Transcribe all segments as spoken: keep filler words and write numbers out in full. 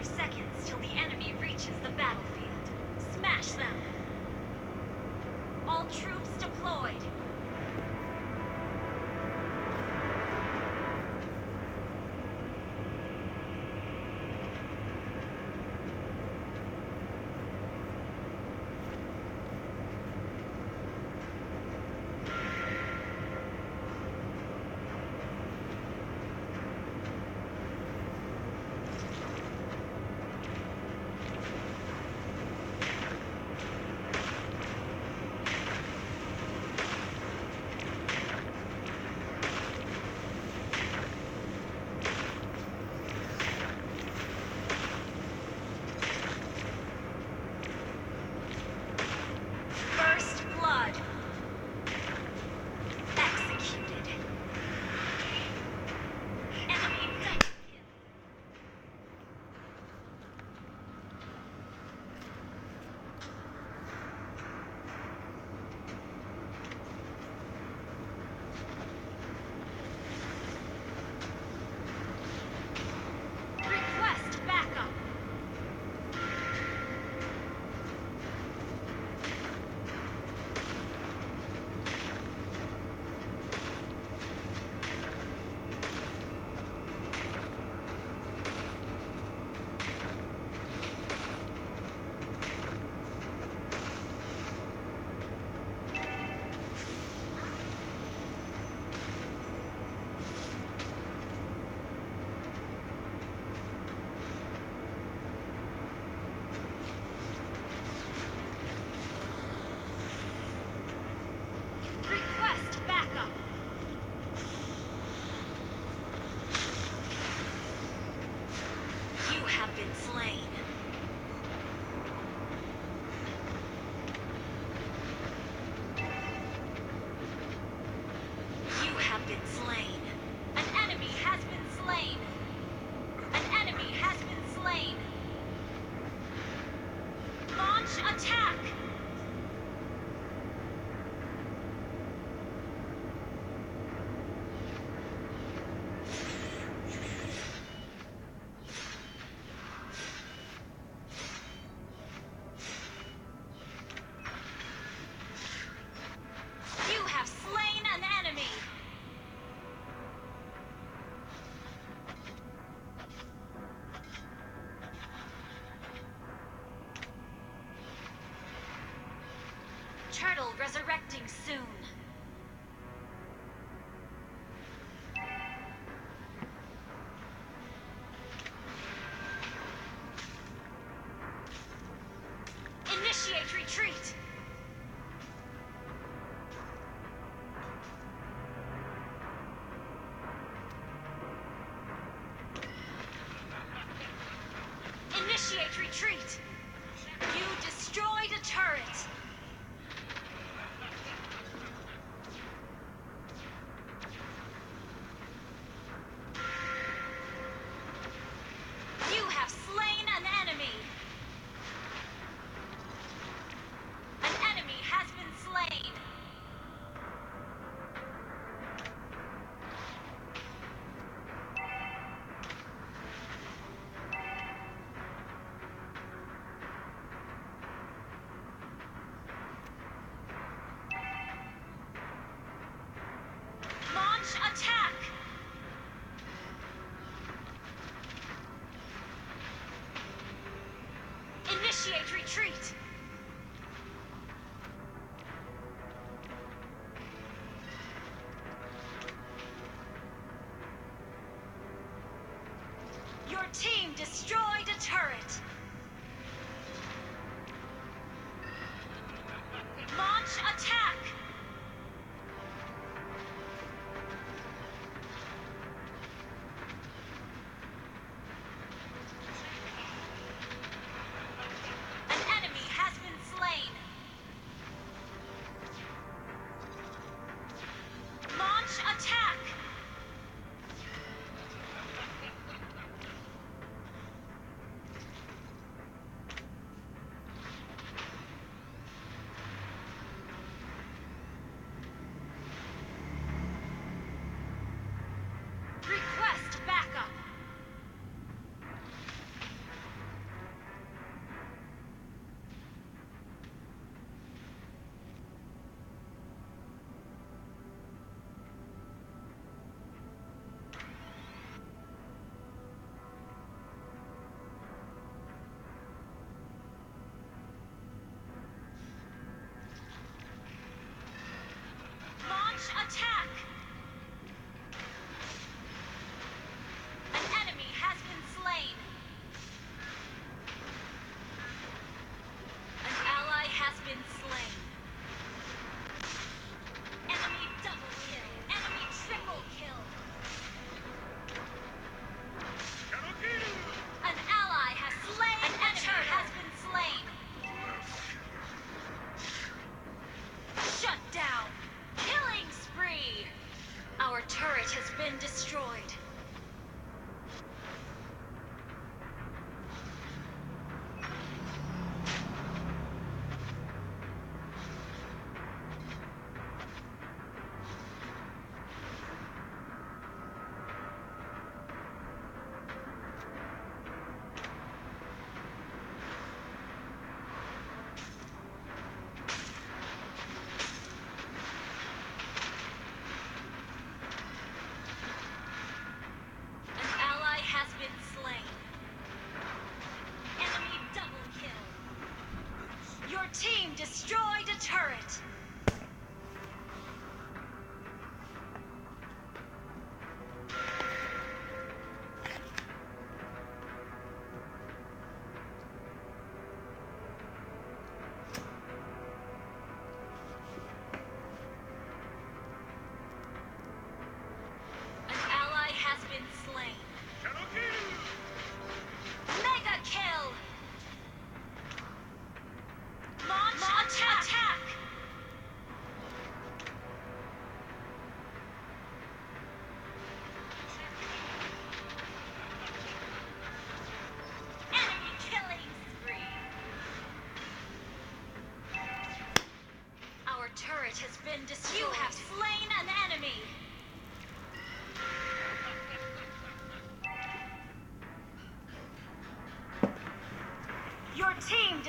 Seconds till the enemy reaches the battlefield. Smash them! All troops deployed! First blood. Executed. Enemy double kill. Request backup. Request backup. You have been slain. You have been slain. An enemy has been slain. An enemy has been slain. Launch attack! You have slain an enemy! Turtle resurrecting soon. Initiate retreat! Initiate retreat! You destroyed a turret! You have slain an enemy! An enemy has been slain! Launch attack! Initiate retreat! Your team destroyed a turret! Launch attack! An enemy has been slain! Launch attack!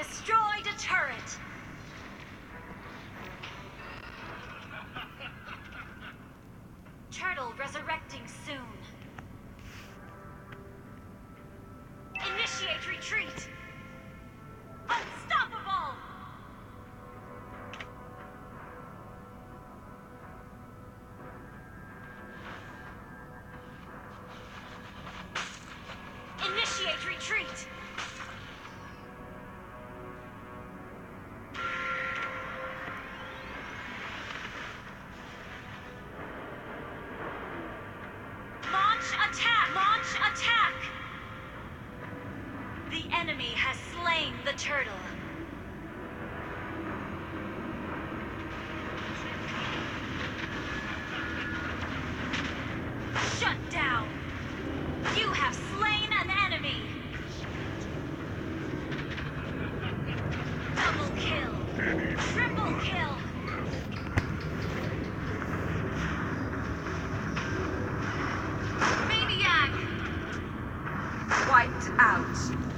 Destroyed a turret. Turtle resurrecting soon. Initiate retreat. Unstoppable. Initiate retreat. Launch attack! Launch attack! The enemy has slain the turtle. Shut down! You have slain an enemy! Double kill! Triple kill! Maniac! Wiped out.